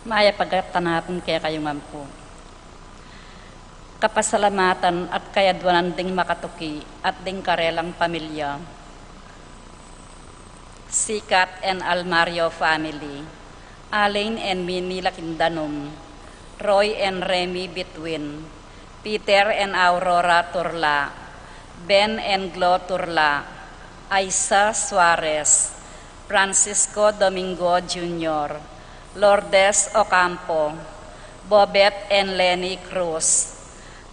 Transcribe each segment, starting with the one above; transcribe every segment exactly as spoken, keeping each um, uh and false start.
Mayap a gatang napun kekayu ngan pu. Kapasalamatan at kayadwanan ding makatuki at ding karelang pamilya. Sikat and Almario family, Alain and Minnie Lakindanum, Roy and Remy Bitwin, Peter and Aurora Turla, Ben and Glo Turla, Aisa Suarez, Francisco Domingo Junior, Lourdes Ocampo, Bobet and Lenny Cruz,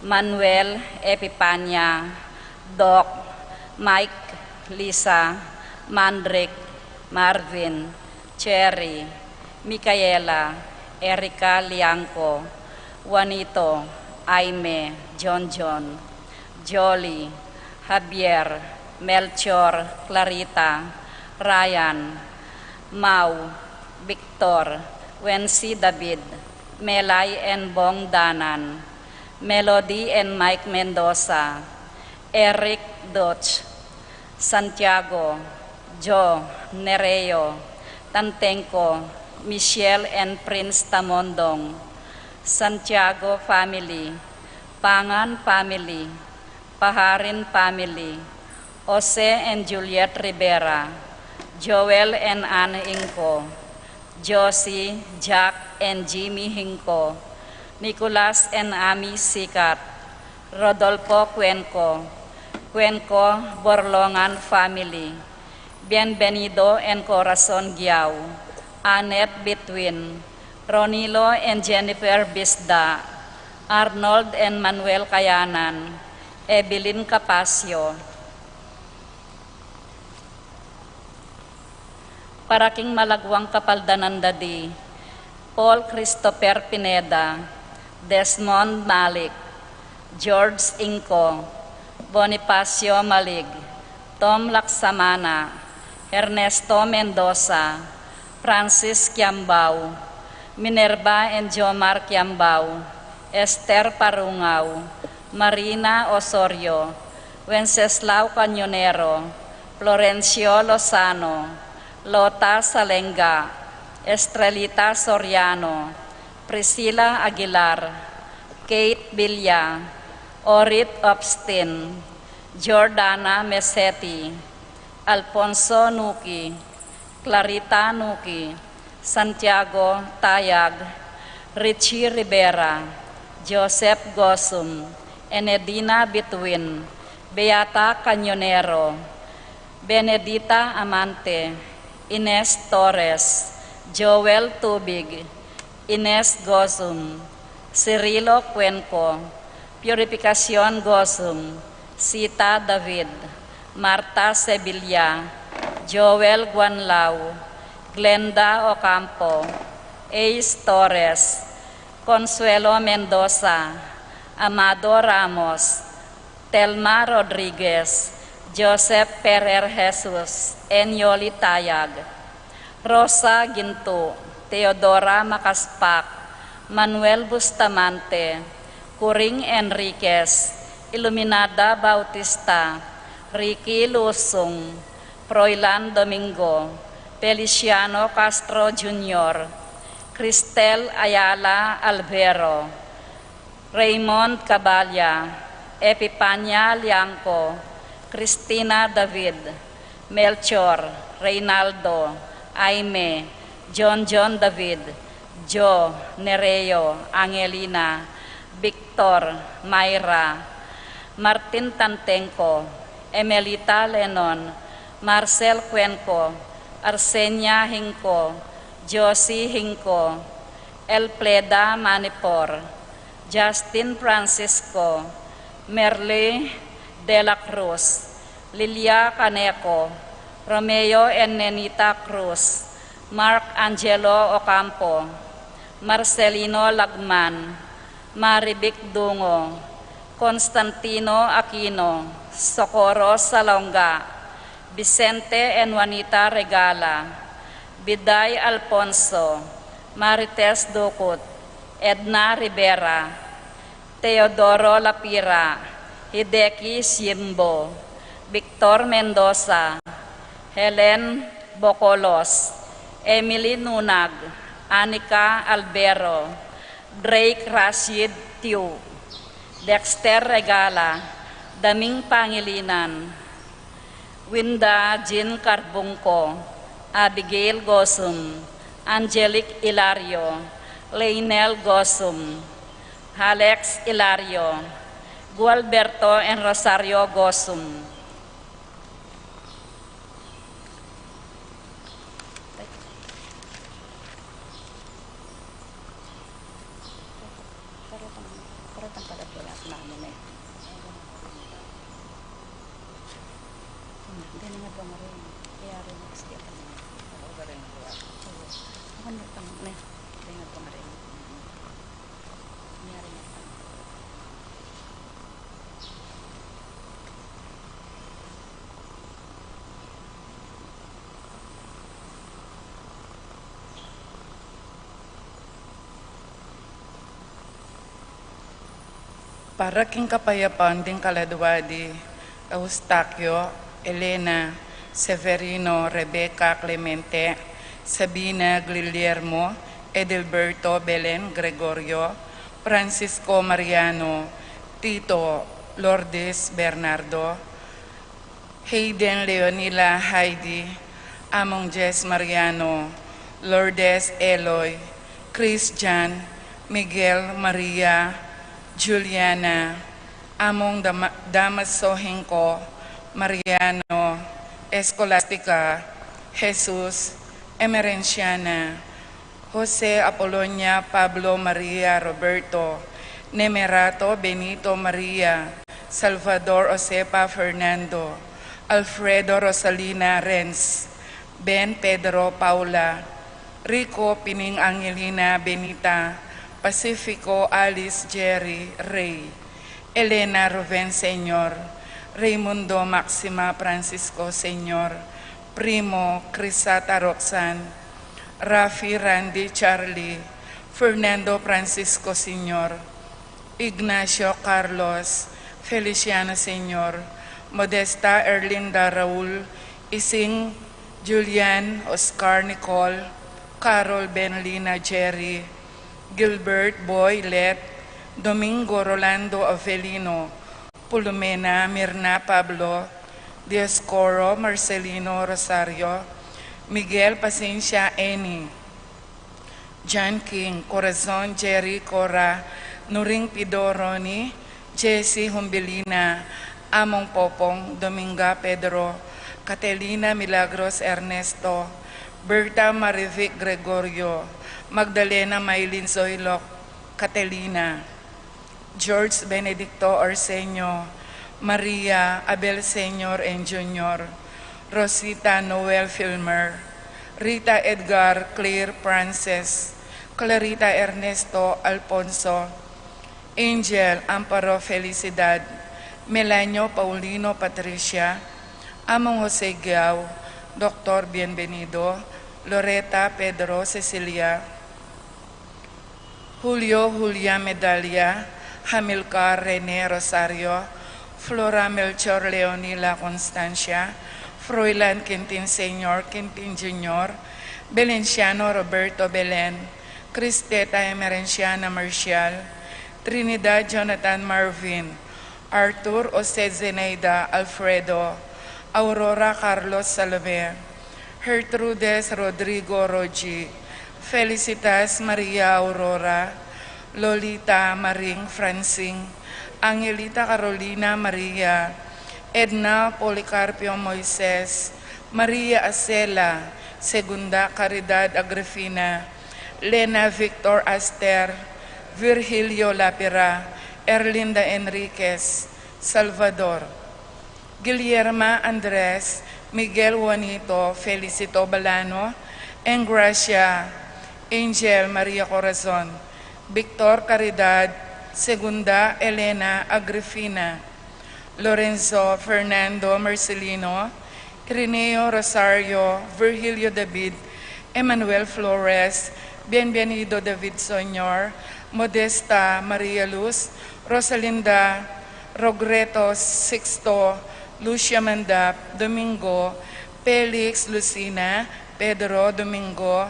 Manuel, Epipania, Doc, Mike, Lisa, Mandrick, Marvin, Cherry, Micaela, Erica Liangco, Juanito, Aime, John John, Jolly, Javier, Melchor, Clarita, Ryan, Mau, Victor, Wency David, Melay and Bong Danan, Melody and Mike Mendoza, Eric Dutch, Santiago, Joe, Nereo, Tantengco, Michelle and Prince Tamondong, Santiago family, Pangan family, Paharin family, Jose and Juliet Rivera, Joel and Anne Ingco, Josie, Jack and Jimmy Hingco, Nicolas and Ami Sikat, Rodolfo Cuenco, Cuenco Borlongan family, Bienvenido and Corazon Giao, Annette Bitwin, Ronilo and Jennifer Bisda, Arnold and Manuel Kayanan, Evelyn Capasio. Para king malagwang kapaldanan da di Paul Christopher Pineda, Desmond Malik, George Ingco, Bonifacio Malig, Tom Laksamana, Ernesto Mendoza, Francis Kiambao, Minerva and Jomar Kiambao, Esther Parungao, Marina Osorio, Wenceslao Cañonero, Florencio Lozano, Lota Salenga, Estrelita Soriano, Priscilla Aguilar, Kate Villa, Orit Obstin, Jordana Meseti, Alfonso Nuki, Clarita Nuki, Santiago Tayag, Richie Rivera, Joseph Gosum, Enedina Bituin, Beata Cañonero, Benedita Amante, Ines Torres, Joel Tubig, Ines Gosum, Cirilo Cuenco, Purificacion Gosum, Sita David, Marta Sevilla, Joel Guanlao, Glenda Ocampo, Ace Torres, Consuelo Mendoza, Amado Ramos, Telma Rodriguez, Joseph Ferrer Jesus, Enyoli Tayag, Rosa Gintu, Teodora Macaspac, Manuel Bustamante, Curing Enriquez, Iluminada Bautista, Ricky Lusung, Froilan Domingo, Feliciano Castro Junior, Cristel Ayala Albero, Raymond Caballa, Epipania Liangco, Cristina David, Melchor, Reynaldo, Aime, John John David, Jo, Nereo, Angelina, Victor, Myra, Martin Tantengco, Emelita Lenon, Marcel Cuenco, Arsenia Hingco, Josie Hingco, Elpleda Manipor, Justin Francisco, Merly de la Cruz, Lilia Caneco, Romeo and Nenita Cruz, Mark Angelo Ocampo, Marcelino Lagman, Marivic Dungo, Constantino Aquino, Socorro Salonga, Vicente and Juanita Regala, Biday Alfonso, Marites Ducut, Edna Rivera, Teodoro Lapira, Hideki Siembo, Victor Mendoza, Helen Bocolos, Emily Nunag, Anika Albero, Drake Rashid Tiu, Dexter Regala, Daming Pangilinan, Winda Jean Carbungco, Abigail Gosum, Angelic Hilario, Leinel Gosum, Alex Hilario, Gualberto and Rosario Gosum. Para tang, para tang kada pala namin eh. Hindi nga ba nga rin? Kaya rin, next day pa naman. Ako ba rin ang buwan? Oo. Ako na pang, ne. Hindi nga ba nga rin? Nangyari na pang. Para king kapayapan ding kaladwa di Eustaquio, Elena, Severino, Rebecca, Clemente, Sabina, Guillermo, Edilberto, Belen, Gregorio, Francisco, Mariano, Tito, Lourdes, Bernardo, Hayden, Leonila, Heidi, Among Jess, Mariano, Lourdes, Eloy, Christian, Miguel, Maria, Juliana, Among Dama-, Damaso, Hinco, Mariano, Escolastica, Jesus, Emerenciana, Jose, Apolonia, Pablo, Maria, Roberto, Nemerato, Benito, Maria, Salvador, Josefa, Fernando, Alfredo, Rosalina, Renz, Ben, Pedro, Paula, Rico, Pining, Angelina, Benita, Pacifico, Alice, Jerry, Rey, Elena, Ruben, Señor, Raimundo, Maxima, Francisco, Señor, Primo, Crisata, Roxanne, Rafi, Randy, Charlie, Fernando, Francisco, Señor, Ignacio, Carlos, Feliciano, Señor, Modesta, Erlinda, Raul, Ising, Julian, Oscar, Nicole, Carol, Ben, Lina, Jerry, Gilbert, Boy, Let, Domingo, Rolando, Avelino, Pulumena, Mirna, Pablo, Dioscoro, Marcelino, Rosario, Miguel, Pasencia, Eni, John King, Corazon, Jerry, Cora, Nuring, Pido, Ronnie, Jesse, Humbilina, Among Popong, Dominga, Pedro, Catelina, Milagros, Ernesto, Berta, Marivic, Gregorio, Magdalena, Maylin, Zoilo, Catelina, George, Benedicto, Arsenio, Maria, Abel, Señor and Junior, Rosita, Noel, Filmer, Rita, Edgar, Claire, Frances, Clarita, Ernesto, Alfonso, Angel, Amparo, Felicidad, Melanio, Paulino, Patricia, Among Jose, Giao, Doctor Bienvenido, Loreta, Pedro, Cecilia, Julio, Julia, Medalia, Hamilcar, Rene, Rosario, Flora, Melchor, Leonila, Constancia, Froilan, Quintin, Señor, Quintin, Junior, Belenciano, Roberto, Belen, Cristeta, Emerenciana, Marcial, Trinidad, Jonathan, Marvin, Arthur, Jose, Zenaida, Alfredo, Aurora, Carlos, Salome, Gertrudes, Rodrigo, Rogi, Felicitas, Maria, Aurora, Lolita, Maring, Francine, Angelita, Carolina, Maria, Edna, Policarpio, Moises, Maria, Acela, Segunda, Caridad, Agrifina, Lena, Victor, Aster, Virgilio, Lapira, Erlinda, Enriquez, Salvador, Guillerma, Andres, Miguel, Juanito, Felicito, Balano, Engracia, Angel, Maria, Corazon, Victor, Caridad, Segunda, Elena, Agrifina, Lorenzo, Fernando, Marcelino, Irineo, Rosario, Virgilio, David, Emmanuel, Flores, Bienvenido, David, Señor, Modesta, Maria Luz, Rosalinda, Rogreto, Sixto, Lucia, Mandap, Domingo, Felix, Lucina, Pedro, Domingo,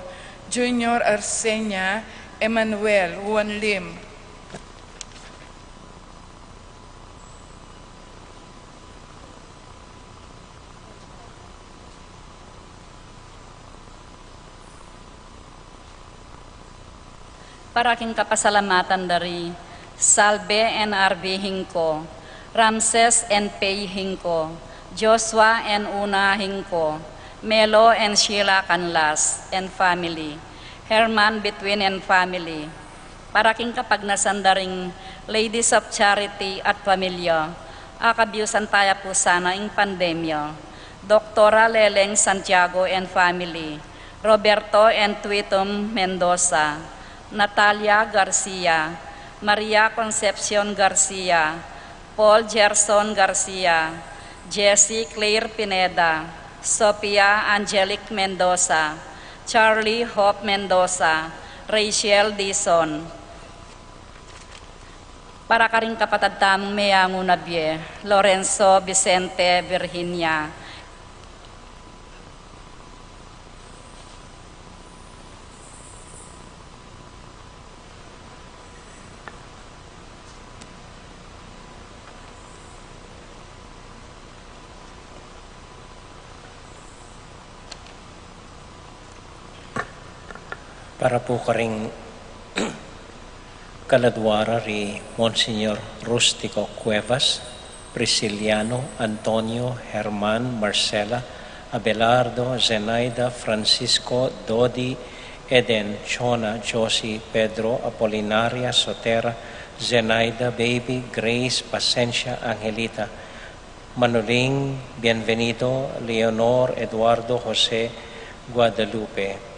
Junior Arsenia, Emmanuel Won Lim. Para king kapasalamatan da ri Salve and R V Hingco, Ramses and Pei Hingco, Joshua and Una Hingco, Melo and Sheila Canlas and family, Herman Between and family. Para king kapagnasan da ring Ladies of Charity at pamilya, akabiusan taya pu sana ing pandemya. Doktora Leleng Santiago and family, Roberto and Twitum Mendoza, Natalia Garcia, Maria Concepcion Garcia, Paul Gerson Garcia, Jessie Claire Pineda, Sophia Angelic Mendoza, Charlie Hope Mendoza, Rachel Dizon. Para karing kapatad tamung meangu na bie, Lorenzo Vicente Virginia. Para pu karing kaladua ra ri Monsignor Rustico Cuevas, Prisciliano, Antonio, Herman, Marcela, Abelardo, Zenaida, Francisco, Dodi, Eden, Chona, Josie, Pedro, Apolinaria, Sotera, Zenaida, Baby, Grace, Pasencia, Angelita, Manuling, Bienvenido, Leonor, Eduardo, Jose, Guadalupe.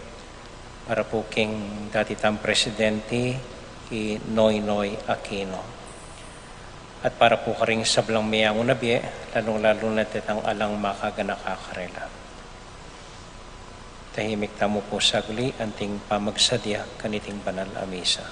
Para pu king dati tang presidente, i Noynoy Aquino. At para pu karing sablang meangu na bie, lalung-lalu na detang alang makaganaka karela. Tahimik tamu pu saguli anting pamagsadya kaniting banal a misa.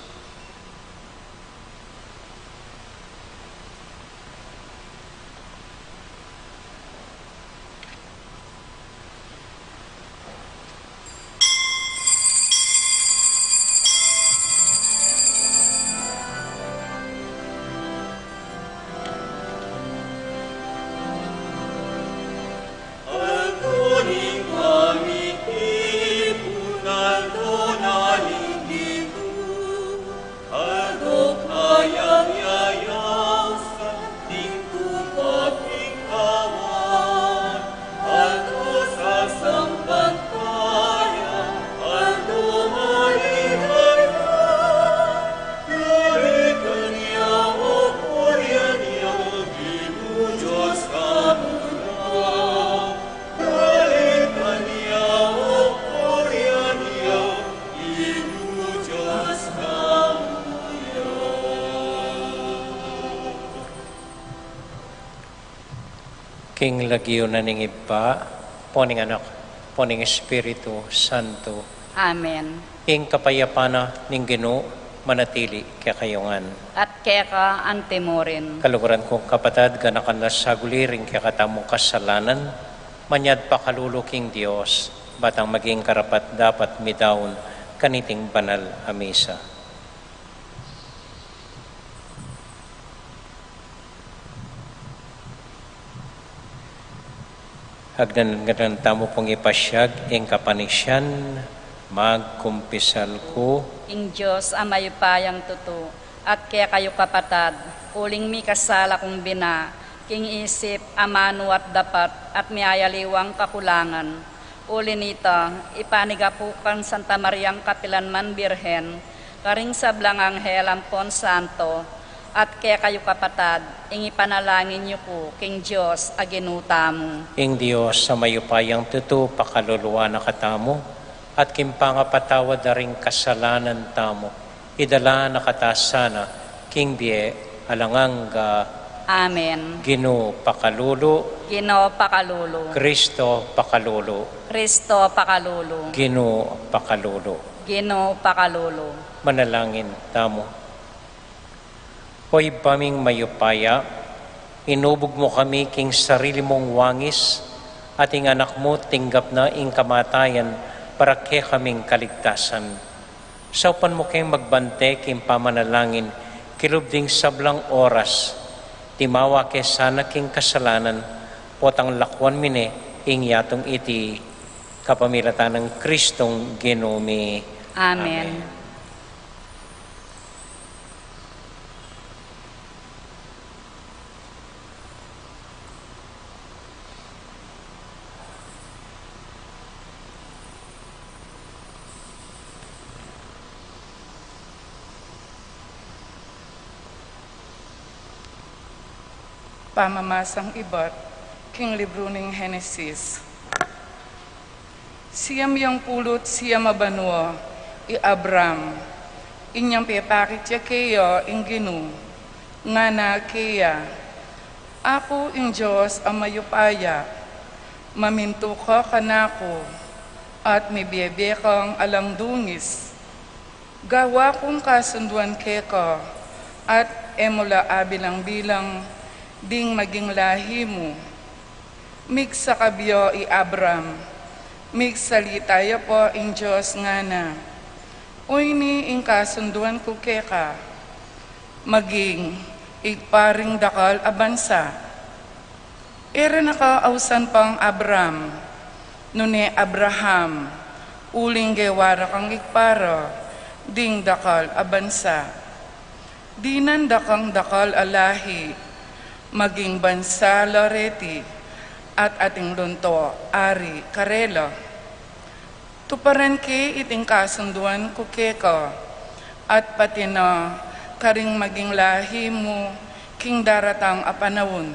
King lagyu na ning Ibpa, ampo ning Anak, ampo ning Espiritu Santo. Amen. Ing kapayapan na ning Ginu manatili kekayu ngan. At keka antimurin. Kaluguran kung kapatad, ganakan na saguli ring kekatamung kasalanan, manyad pakalulu king Dios, batang maging karapat-dapat midaun kaniting banal a misa. Agdan-agdan tamu pung ipasyag ing kapanisian, magkumpisal ku. Ing Dios a mayupayang tutu, at kekayu kapatad, uling mikasala kung bina, king isip, amanu at dapat, at miyayaliwang kakulangan. Uli nita, ipanigapu kang Santa Mariang kapilanman Birhen, karing sablang anghel ampon santo, at kekayu kapatad, ing ipanalangin yu ku king Dios a Ginu tamu. Ing Dios a mayupayang tutu pakaluluan na katamu, at king pangapatawad da ring kasalanan tamu, idala na kata sana king bie alang angga. Amen. Ginu pakalulu. Ginu pakalulu. Kristo pakalulu. Kristo pakalulu. Ginu pakalulu. Ginu pakalulu. Manalangin tamu. O Ibpa ming mayupaya, inubug mu kami king sarili mung wangis, at ing Anak mu tinggap na ing kamatayan para kekaming kaligtasan. Saupan mu keng magbante king pamanalangin kilub ding sablang oras, timawa ke sana king kasalanan, potang lakwan mi ne ing yatung iti kapamilatan nang Kristong Ginu mi. Amen. Amen. Pamamasang ibat king libru ning Henesis. Siyam yang pulu't siyam a banua i Abram, inyang pepakit ya keya ing Ginu, ngana keya, Aku ing Dios a mayupaya, mamintu ka kanaku, at mibie-bie kang alang dungis. Gawa kung kasunduan keka, at e mu la abilang-bilang ding maging lahi mu. Migsakab ya i Abram, migsalita ya pa ing Dios ngana, Oyni ing kasunduan ku keka, maging igpa ring dakal a bansa. E ra na ka ausan pang Abram, nune Abraham, uling gewa ra kang igpa ra ding dakal a bansa. Dinan da kang dakal a lahi, maging bansa la reti, at ating lunto ari karela. Tuparan ke iting kasunduan ku keka, at pati na karing maging lahi mu king daratang a panaun.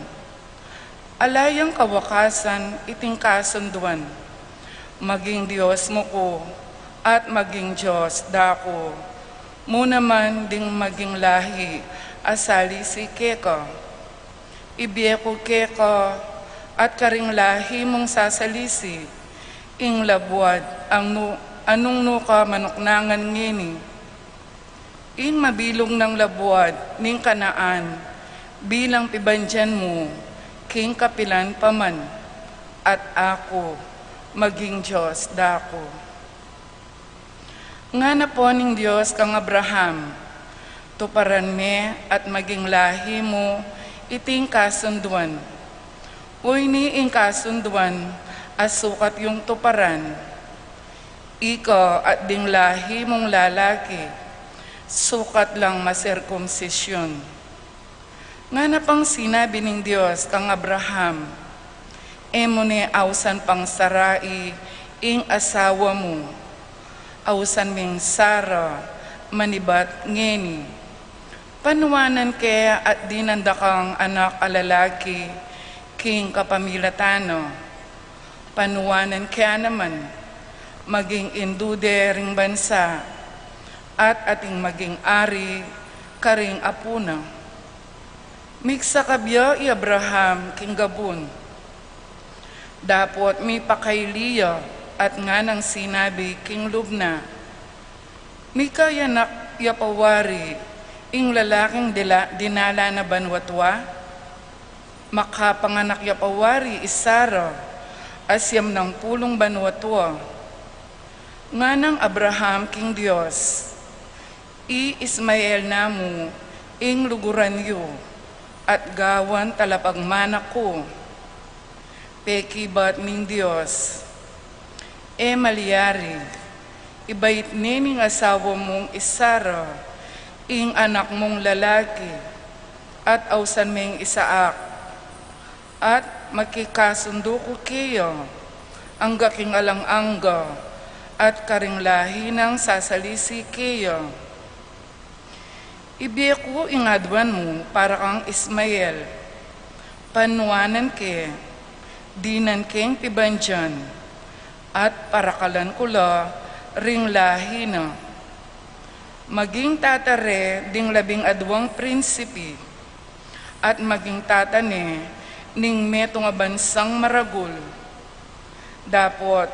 Ala yang kawakasan iting kasunduan. Maging Dios mu ku, at maging Dios da ku. Mu naman ding maging lahi a salisi keka. Ibie ku keka, at karing lahi mung sasalisi, ing labuad a nu-, a nung nuka manuknangan ngeni. Ing mabilug nang labuad ning Kanaan bilang pibandian mu king kapilan pa man, at aku maging Dios da ku. Ngana pa ning Dios kang Abraham, Tuparan me at maging lahi mu iting kasunduan. Oyni ing kasunduan a sukat yung tuparan. Ika at ding lahi mung lalaki, sukat lang masirkumsisyun. Ngana pang sinabi ning Dios kang Abraham, E mu ne ausan pang Sarai ing asawa mu, ausan meng Sara manibat ngeni. Panuanan ke at dinan da kang anak a lalaki king kapamilatan na. Panuanan ke naman, maging indu de ring bansa, at ating maging ari karing apu na. Migsakab ya i Abraham king gabun. Dapot mipakaili ya at nganang sinabi king lub na, Mikayanak ya pa wari ing lalaking dila-, dinala na banua tua? Makapanganak ya pa wari i Sara a siyam nang pulung banua tua? Nganang Abraham king Dios, I Ismael namu ing luguran yu, at gawan talapagmana ku. Pekibat ning Dios, E malyari, ibait ne ning asawa mung i Sara ing anak mung lalaki, at ausan meng Isaac, at makikasundu ku keya angga king alang angga, at karing lahi nang sasalisi keya. Ibie ku ing aduan mu para kang Ismael. Panuanan ke, dinan keng pibandian, at parakalan ku la ring lahi na. Maging tata re ding labing aduang prinsipi, at maging tata ne ning metung a bansang maragul. Dapot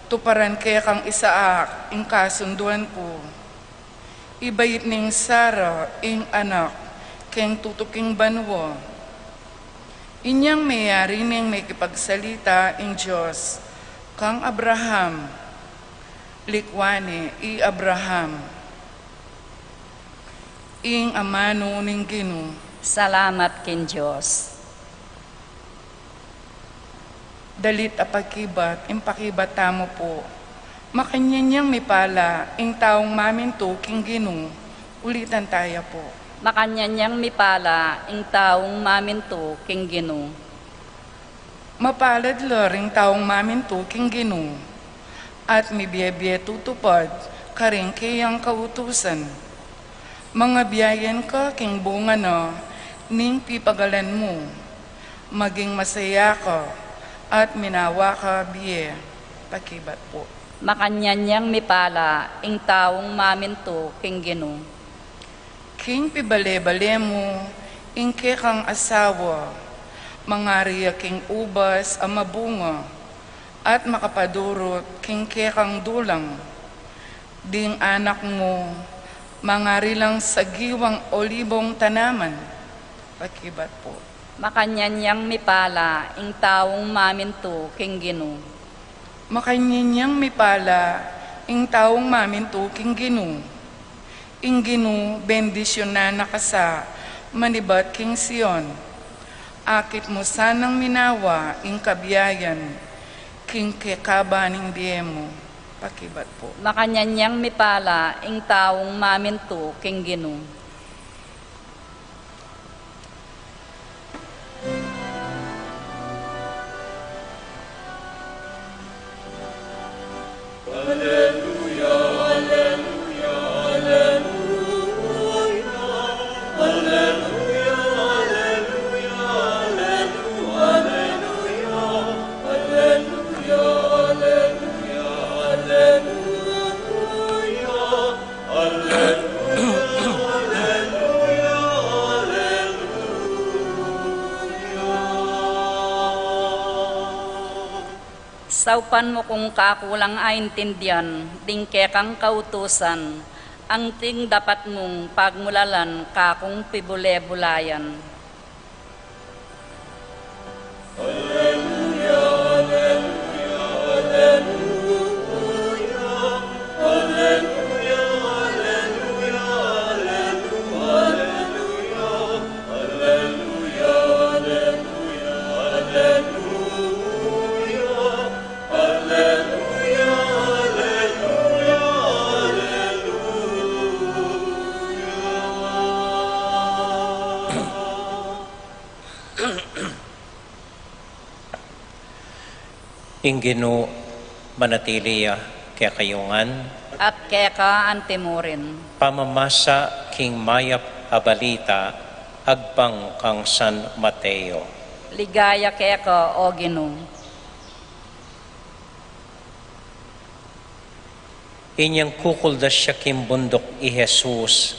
tuparan ke kang Isaac ing kasunduan ku. Ibait ning Sara ing anak keng tutuking banua. Inyang meyari neng mekipagsalita ing Dios kang Abraham, Likwan ne i Abraham ing amanu ning Ginu. Salamat king Dios. Dalit a pakibat, ing pakibat tamu pu. Makanyan yang mipala ing taung mamintu king Ginu. Ulitan taya pu. Makanyan yang mipala ing taung mamintu king Ginu. Mapalad la ring taung mamintu king Ginu, at mibie-bie tutupad karing keyang kautusan. Mangabiayan ka king bunga na ning pipagalan mu. Maging masaya ka at minawa ka bie. Pakibat pu. Makanyan yang mipala ing taung mamintu king Ginu. King pibale-bale mu ing kekang asawa, mangari ya king ubas a mabunga, at makapadurut king kekang dulang. Ding anak mu, mangari lang sagiwang olibong tanaman. Pakibat pu. Makanyan yang mipala ing taung mamintu king Ginu. Makanyan yang mipala ing taung mamintu king Ginu. Ing Ginu bendisyunan na ka sa manibat king Sion. Akit mu sanang minawa ing kabiayan king kekaba ning bie mu. Pakibat pu. Makanyan yang mipala ing taung mamintu king Ginu. Saupan mu kung kakulang a intindian ding kekang kautusan, anting dapat mung pagmulalan kakung pibule-bulayan. Ing Ginu manatili ya kekayu ngan. At keka antimurin. Pamamasa king mayap a balita agpang kang San Mateo. Ligaya keka, O Ginu. Inyang kukuldas ya king bunduk i Jesus,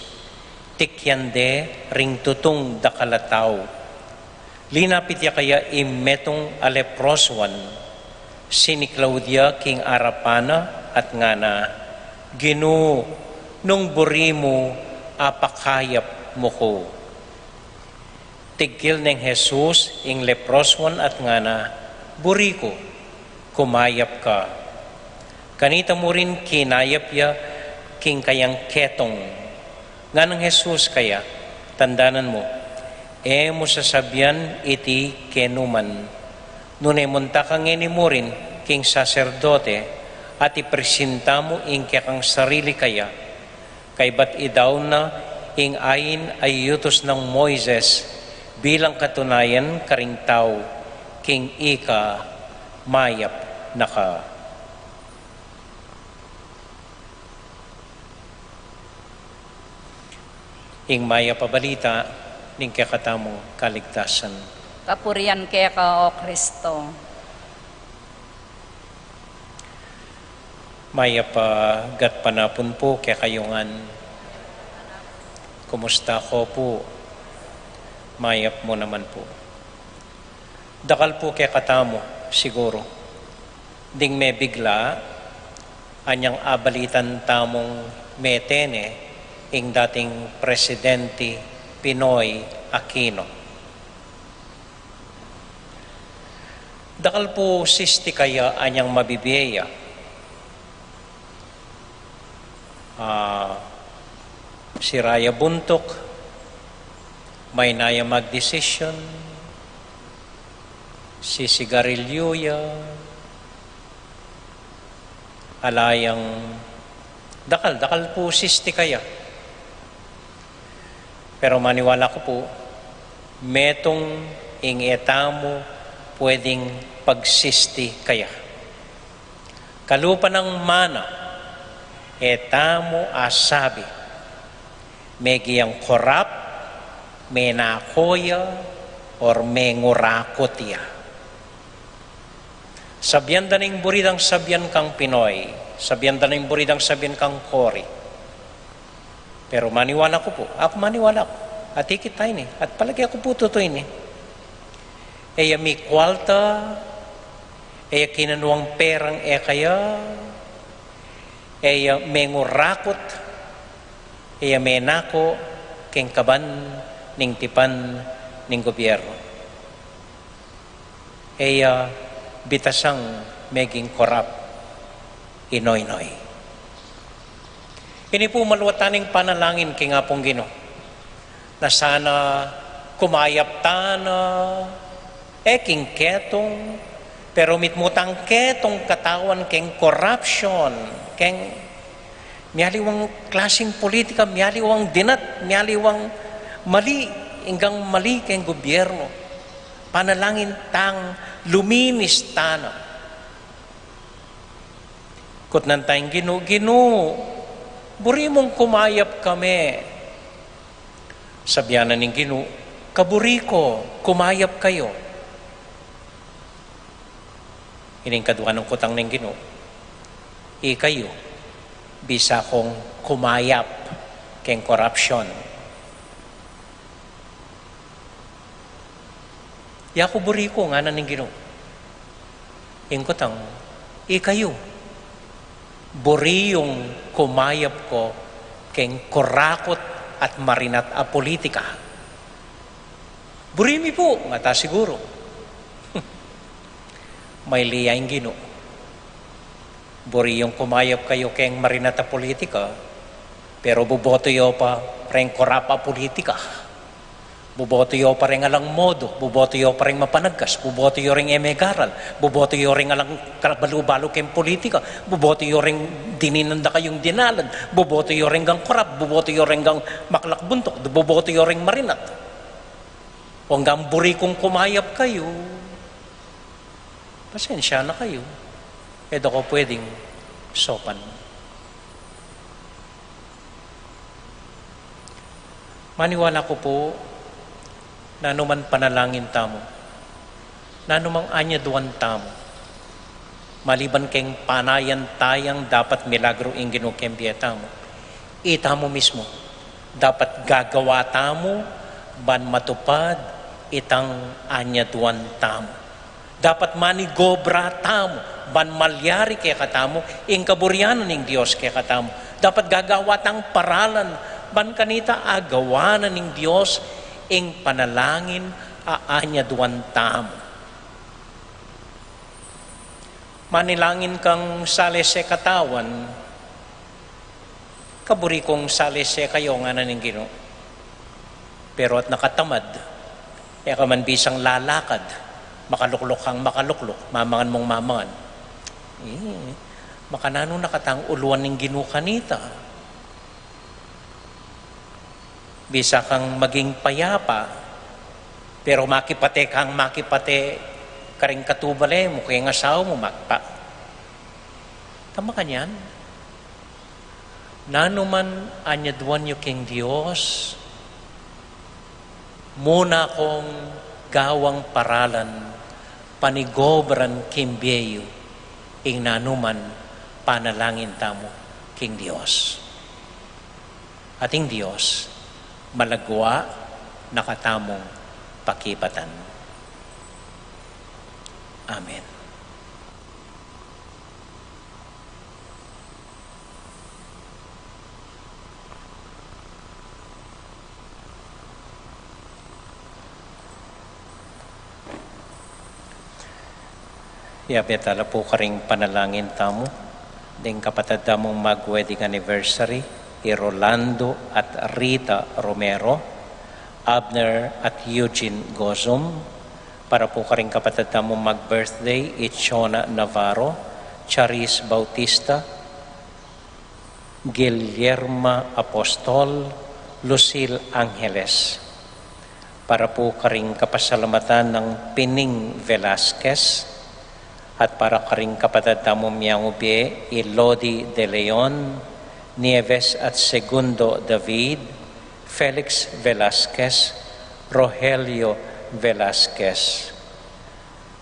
tikyan de ring tutung dakal a tau. Linapit ya kaya ing metung a leprosuan, siniklaud ya king arapan na at ngana, "Ginu, nung buri mu, apakayap mu ku." Tiggil neng Jesus ing leprosuan at ngana, "Buri ku, kumayap ka." Kanita mu rin kinayap ya king kayang ketung. Nganang Jesus kaya, "Tandanan mu, e mu sasabian iti kenu man, nune munta ka ngeni mu rin king saserdote at ipresinta mu ing kekang sarili kaya, kaybat idaun na ing ain a iyutus nang Moises bilang katunayan karing tau king ika, mayap na ka." Ing mayap a balita ning kekatamung kaligtasan. Kapurian keka, O Kristo. Mayap a gatpanapun pu kekayu ngan. Kumusta ko pu? Mayap mu naman pu. Dakal pu kekatamu, siguru, ding mebigla anyang abalitan tamung metene ing dating Presidente Pinoy Aquino. Dakal pu sisti kaya anyang mabibie ya. Ah, sira ya buntuk, maina ya magdesisyon, sisigarilyu ya, ala yang dakal, dakal pu sisti kaya. Pero maniwala ku pu, metung ing e tamu pwedeng pagsisti kaya. Kalupa nang mana, e tamu asabi, megiang korap, menako ya, or mengurakut ya. Sabian da ning buri dang sabian kang Pinoy, sabian da ning buri dang sabian kang Cory. Pero maniwala ku pu, aku maniwala ku. At ikit ta ini, at palagi aku pu tutu ini. E ya mikwalta, e ya kinanuang perang e kaya, e ya mengurakut, e ya menako keng kaban ning tipan ning gobyerno. E ya bitasang meging korap i Noynoy. Ini pu maluat ta ning panalangin king Apung Ginu, na sana kumayap tana, e king ketung, pero mitmu tang ketung katawan keng korapsyon, keng mialiwang klasing politika, mialiwang dinat, mialiwang mali, inggang mali keng gobyerno. Panalangin tang luminis tana. Kutnan tang Ginu, Ginu, buri mung kumayap kami. Sabian na ning Ginu, kaburi ku, kumayap kayu. Ining kadua nang kutang ning Ginu, ikayu, bisa kung kumayap keng korapsyon. Yaku buri ku, ngana ning Ginu. Ing kutang, ikayu, buri yung kumayap ku keng kurakut at marinat a politika. Buri mi pu, ngata siguru. Mailya ing Ginu. Buri yung kumayap kayu keng marinat a politika, pero buboto yu pa reng korap a politika. Buboto yu pa reng alang modo, buboto yu pa reng mapanagkas, buboto yu reng e megaral, buboto yu reng alang kabalu-balu keng politika, buboto yu reng dininan da kayung dinalan, buboto yu reng gang korap, buboto yu reng gang maklak buntuk, buboto yu reng marinat. Kung gang buri kung kumayap kayu, pasensya na kayu. E da ku pwedeng saupan. Maniwala ku pu, nanu man panalangin tamu, nanu mang anyaduan tamu, maliban keng panayan tayang dapat milagru ing Ginu keng bie tamu, itamu mismu dapat gagawa tamu ban matupad itang anyaduan tamu. Dapat manigobra tamu ban malyari kekatamu ing kaburian ning Dios kekatamu. Dapat gagawa tang paralan ban kanita agawa na ning Dios ing panalangin a anyaduan tamu. Manalangin kang salese katawan, kaburi kung salese kayu, ngana ning Ginu. Pero at nakatamad, e ka man bisang lalakad, makalukluk kang makalukluk, mamangan mung mamangan. E, makananu na katang uluan ning Ginu kanita? Bisa kang maging payapa, pero makipate kang makipate karing katubale mu, keng asawa mu, makpa. Tama kanyan? Nanu man anyaduan yu keng Dios, muna kung gawang paralan, panigobran keng bie yu ing nanu man panalangin tamu keng Dios. At ing Dios malagwa na katamung pakibatan. Amen. Yabe tala pu karing panalangin tamu. Ing kapatad tamung mag-wedding anniversary, i Rolando at Rita Romero, Abner at Eugene Gozum, para pu karing kapatad tamung mag-birthday, i Chona Navarro, Charis Bautista, Guillerma Apostol, Lucille Angeles. Para pu karing kapasalamatan nang Pining Velasquez, at para karing kapatad tamung miangubie, i Lodi de Leon, Nieves at Segundo David, Felix Velasquez, Rogelio Velasquez,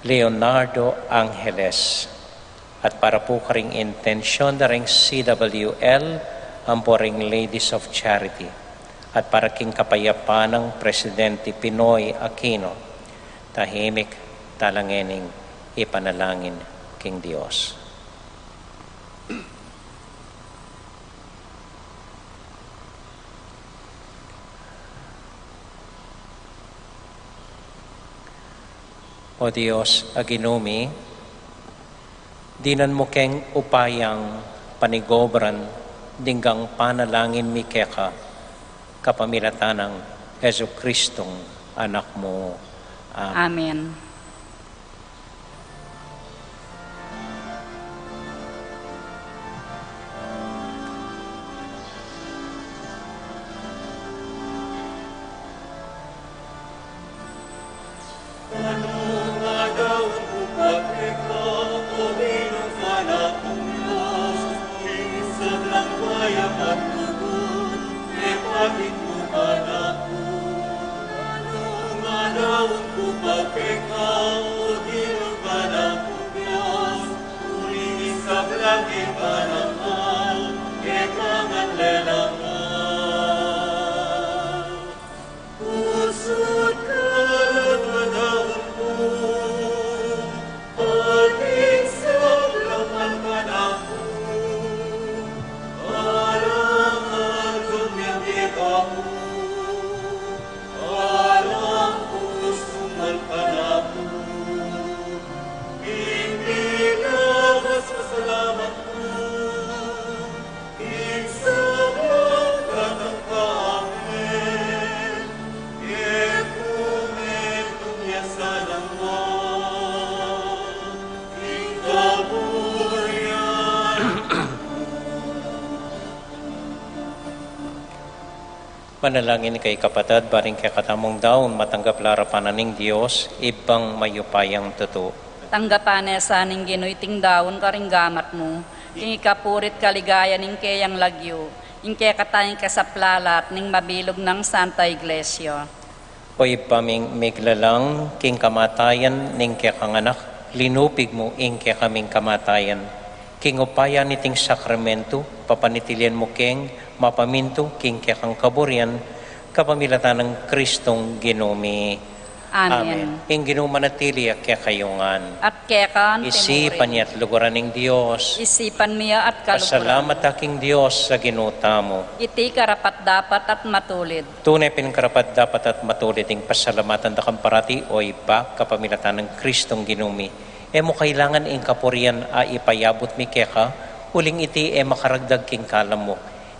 Leonardo Angeles, at para pu karing intensyon da ring C W L ampo ring Ladies of Charity, at para king kapayapan nang Presidente Pinoy Aquino. Tahimik tamu ngening ipanalangin king Dios. O Dios a Ginu mi, dinan mu keng upayang panigobran ding panalangin mi keka, kapamilatan nang Jesucristong Anak mu. Amen. Amen. Manalangin kayu kapatad, ba ring kekatamung daun matanggap la arapan na ning Dios, Ibpang mayupayang tutu. Tanggapan na sa ning Ginu iting daun karing gamat mu, king ikapuri't kaligayan ning keyang lagyu, ing kekatang ikasaplalat ning mabilug nang Santa Iglesia. O Ibpa ming miglalang, king kamatayan ning kekang Anak, linupig mu ing kekaming kamatayan. King upaya niting sakramentu, papanatilian mu keng mapamintu king kekang kaburian, kapamilatan nang Kristong Ginu mi. Amen. Amen. Ing Ginu manatili ya kekayu ngan. At keka mu rin. Isipan ya at luguran ing Dios. Isipan mi ya at kaluguran. Pasalamat ta king Dios a Ginu tamu. Iti karapat-dapat at matulid. Tune pin karapat-dapat at matulid ing pasalamatan da kang parati, o Ibpa, kapamilatan nang Kristong Ginu mi. E mu kailangan ing kapurian a ipayabut mi keka, uling iti e makaragdag king kalam mu.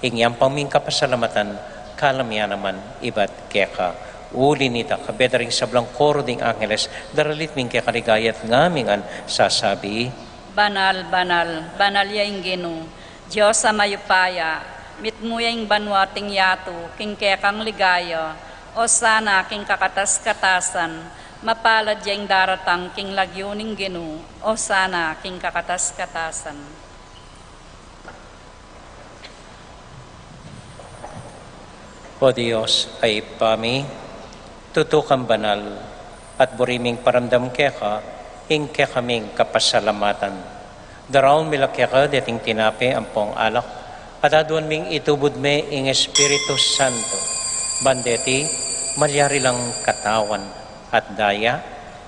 Ing yampang ming kapasalamatan, kalam ya naman ibat keka. Uli nita, kabie da ring sablang koro ding angeles, daralit ming keka ligaya at ngaming sasabi: Banal, banal, banal ya ing Ginu, Dios a mayupaya, mitmu ya ing banua at ing yatu king kekang ligaya. Osana king kakatas-katasan, mapalad ya ing daratang king lagyu ning Ginu. Osana king kakatas-katasan. O Dios a Ibpa mi, tutu kang banal, at buri ming paramdam keka ing kekaming kapasalamatan. Daraun mi la keka deting tinape ampong alak, at aduan ming itubud me ing Espiritu Santo, ban deti malyari lang katawan at daya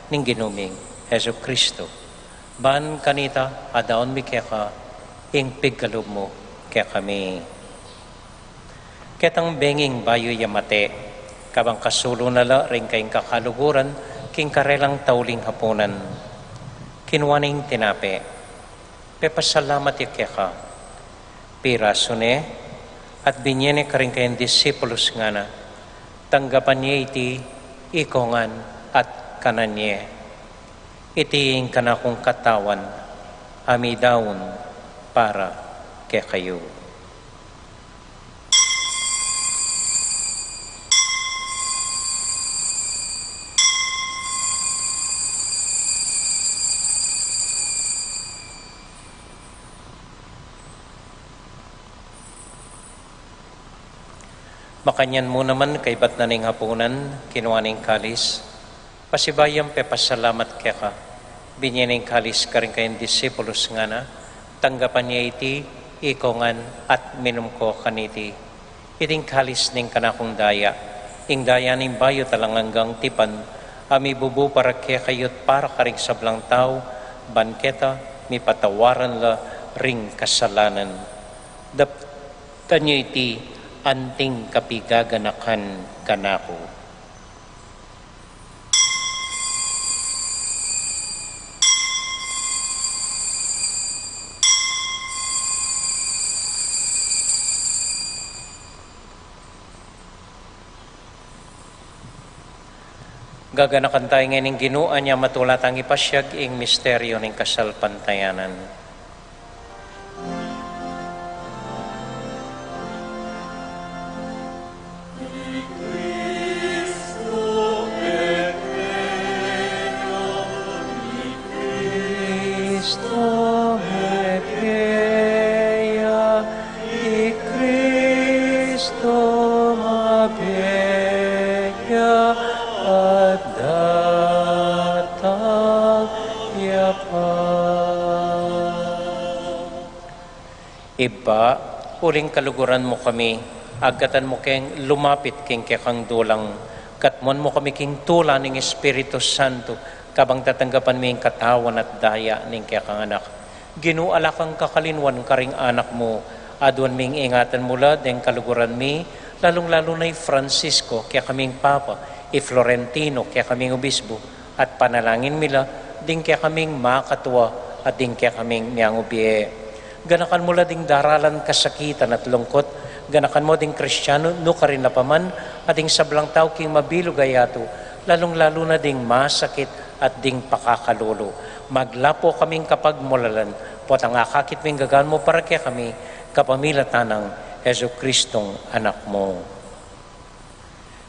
ning Ginu ming Jesucristo. Ban kanita, adaun mi keka ing pigkalub mu kekami. Ketang benging bayu ya mate, kabang kasulu na la ring kayang kakaluguran king karelang tauling hapunan, kinua ne ing tinape, pepasalamat ya keka, Pirasu ne, at binye ne karing kayang disipulus, ngana: Tanggapan ye iti, ikong ngan, at kanan ye. Iti ing kanakung katawan, a midaun para kekayu. Makanyan mu naman, kaibat na ning apunan, kinua ne ing kalis, pasibayu yang pepasalamat keka, binye ne ing kalis karing kayang disipulus, ngana: Tanggapan ye iti, ikong ngan, at minum ko kaniti. Iti ing kalis ning kanakung daya, ing daya ning bayu at alang anggang tipan, a mibubu para kekayu't para karing sablang tau, ban keta mipatawaran la ring kasalanan. Daptan yu iti anting kapigaganakan kanaku. Gaganakan taya ngeni ing Ginu, anya matula tang ipasiag ing misteryu ning kasalpantayanan. Cristo mabie ya, i Cristo mabie ya, at datang ya pa. Ibpa, uling kaluguran mu kami, agkatan mu keng lumapit king kekang dulang, katmuan mu kami king tula ning Espiritu Santo, kabang tatanggapan mi ing katawan at daya ning kekang Anak. Ginu, ala kang kakalinuan karing anak mu, aduan ming ingatan mu la deng kaluguran mi, lalung-lalu na i Francisco, kekaming Papa, i Florentino, kekaming Obispo, at panalangin mi la ding kekaming makatua at ding kekaming miangubie. Ganakan mu la ding daralan kasakitan at lungkut, ganakan mu ding Kristianu nukarin la pa man, at ding sablang tau king mabilug a yatu, lalung-lalu na ding masakit at ding pakakalulu. Maglapo kaming kapagmulalan, potang akakit ming gagan mu para kekami, kapamilatan nang Jesucristong Anak mu.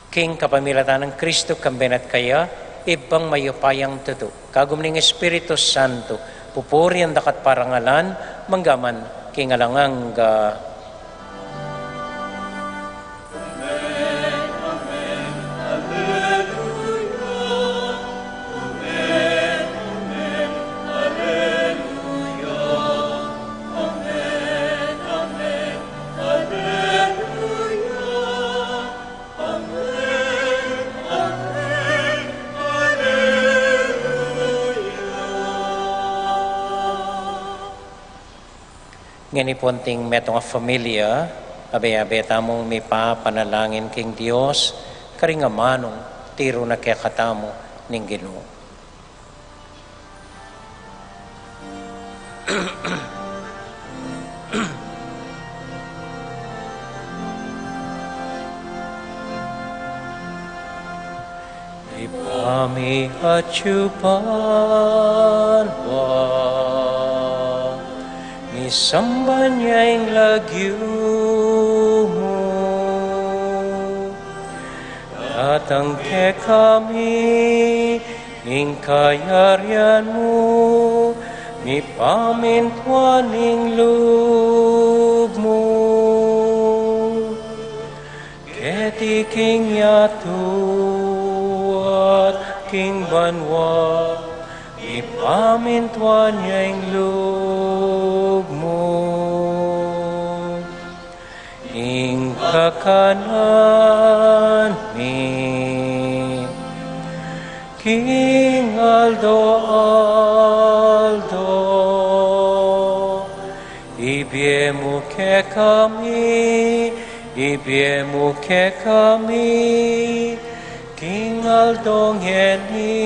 King kapamilatan nang Kristo, kambe na at kaya, Ibpang mayupayang tutu, kagum ning Espiritu Santo, pupurian da ka at parangalan, mangga man king alang angga. Ngeni pu anting metung a familia, abe-abe tamung mipapanalangin king Dios, karing amanung tiru na kekatamu ning Ginu. Ibpa mi atyu ka banua, misamban ya ing lagyu mu, datang kekami ing kayarian mu, mipamintuan ing lub mu keti king yatu at king banua. Mipamintuan ya ing lub mu. Ing kakanan mi king aldo-aldo, ibie mu kekami, ibie mu kekami king aldo ngeni.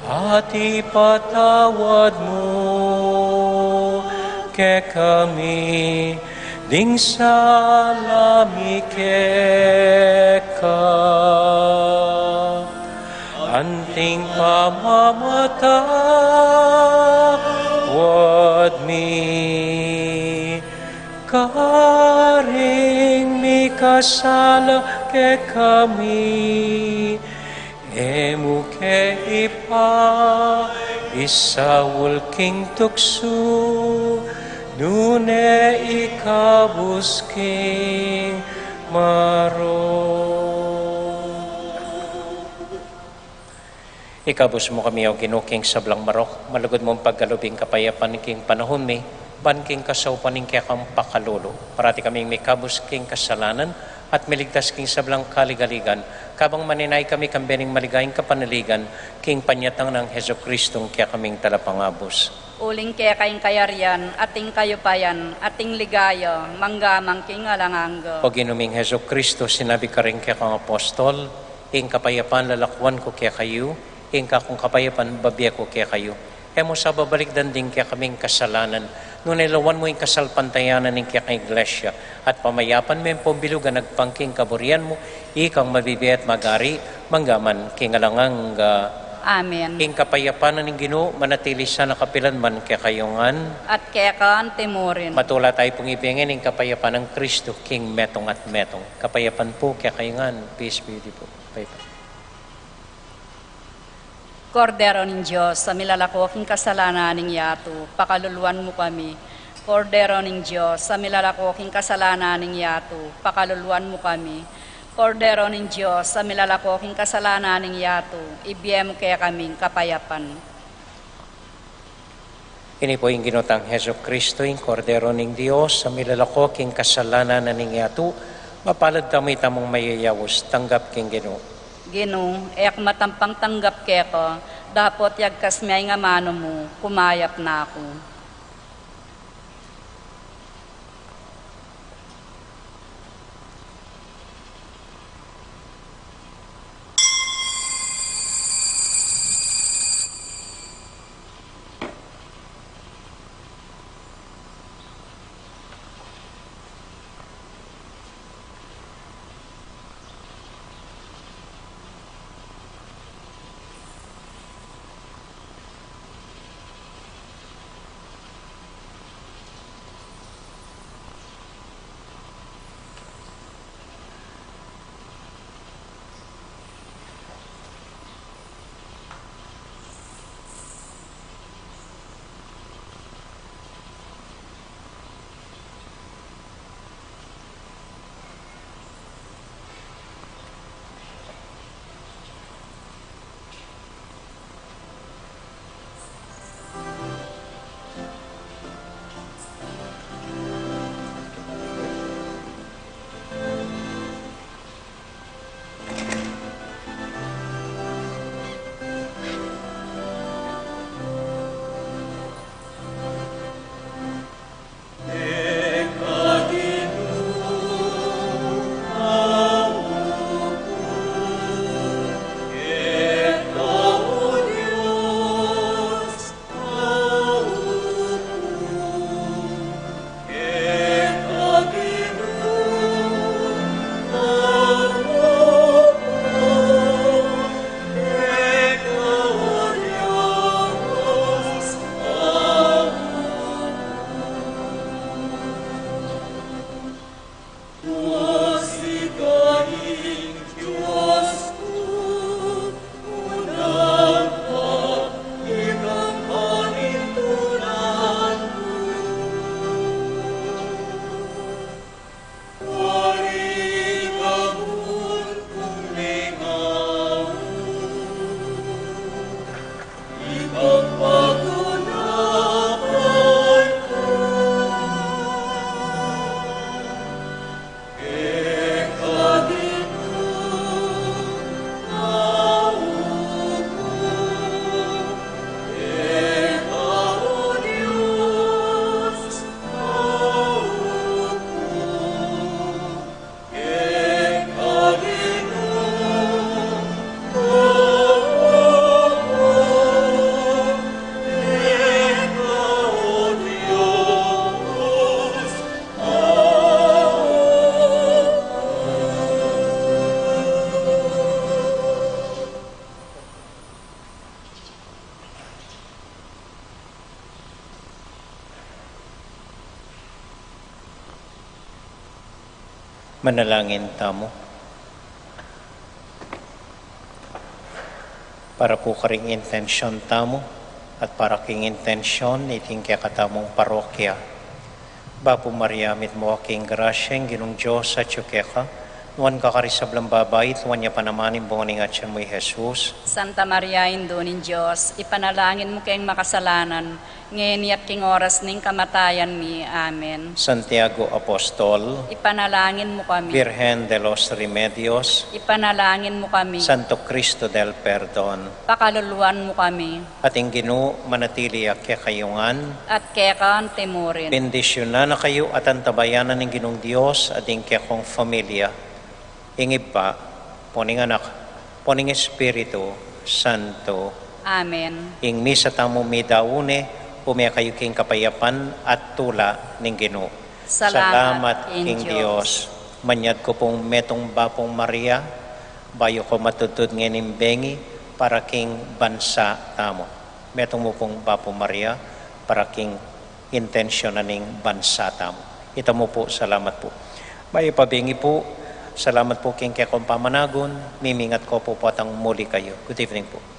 At ipatawad mu kekami ding sala mi keka, anting pamamatawad mi karing mikasala kekami. E mu ke ipaisaul king tuksu, nune ikabus king marok. Ikabus mu kami, O Ginu, king sablang marok, malugud mung pagkalub ing kapayapan king panaun mi, ban king kasaupan ning kekang pakalulu, parati kaming mikabus king kasalanan, at miligtas king sablang kaligaligan, kabang maninaya kami kambe ning maligayang kapanaligan, king panyatang nang Jesucristo a kekaming Talapangabus. Uling keka ing kayarian, at ing kayupayan, at ing ligaya, mangga man king alang angga. O Ginu ming Jesucristo, sinabi karing kekang apostol, ing kapayapan lalakuan ku kekayu, ing kakung kapayapan bibie ku kekayu. E mu sa babalikdan ding kekaming kasalanan, nune lawan mu ing kasalpantayanan ning kekang Iglesia, at pamayapan me pung bilug a agpang king kaburian mu, ikang mabibie at magari, mangga man king alang angga. Amen. Ing kapayapan ning Ginu manatili sana kapilan man kekayu ngan. At keka antimurin. Matula tayu pung ibie ngan ing kapayapan nang Kristo king metung at metung. Kapayapan pu kekayu ngan. Peace be with you po. Bye-bye. Kordero ning Dios, a milalako king kasalanan ning yatu, pakaluluan mu kami. Kordero ning Dios, a milalako king kasalanan ning yatu, pakaluluan mu kami. Kordero ning Dios, a milalako king kasalanan ning yatu, ibie mu kekaming kapayapan. Ini pu ing Ginu tang Jesucristo, ing Kordero ning Dios, a milalako king kasalanan ning yatu. Mapalad tamu itamung mayayaus tanggap king Ginu. Ginu, e ku matampang tanggap keka, dapot yagkas me ing amanu mu, kumayap na ku. Manalangin tamu. Para pu karing intensyon tamu at para king intensyon niting kekatamung parokya. Bapu Maria, mitmu ka king grasya, ing Ginung Dios atyu keka, nuan ka karing sablang babai, at nuan ya pa naman ing bunga ning atyan mu, i Jesus. Santa Maria, Indu ning Dios, ipanalangin mu keng makasalanan, ngeni at king oras ning kamatayan mi. Amen. Santiago Apostol, ipanalangin mu kami. Virgen de los Remedios, ipanalangin mu kami. Santo Cristo del Perdon, pakaluluan mu kami. At ing Ginu manatili ya kekayu ngan. At keka antimurin. Bendisyunan na kayu at antabayanan ning Ginung Dios at ing kekong familia, ing Ibpa, ampo ning Anak, ampo ning Espiritu Santo. Amen. Ing misa tamu midaun ne, ume kayu king kapayapan at tula ning Ginu. Salamat king Dios. Manyad ku pung metung Bapu Maria, bayu ku matudtud ngening bengi para king bansa tamu. Metung mu pung Bapu Maria para king intensyon na ning bansa tamu. Ita mu pu, salamat pu. Bayu pa bengi pu, salamat pu king kekong pamanagun, mimingat ku pu potang muli kayu. Good evening pu.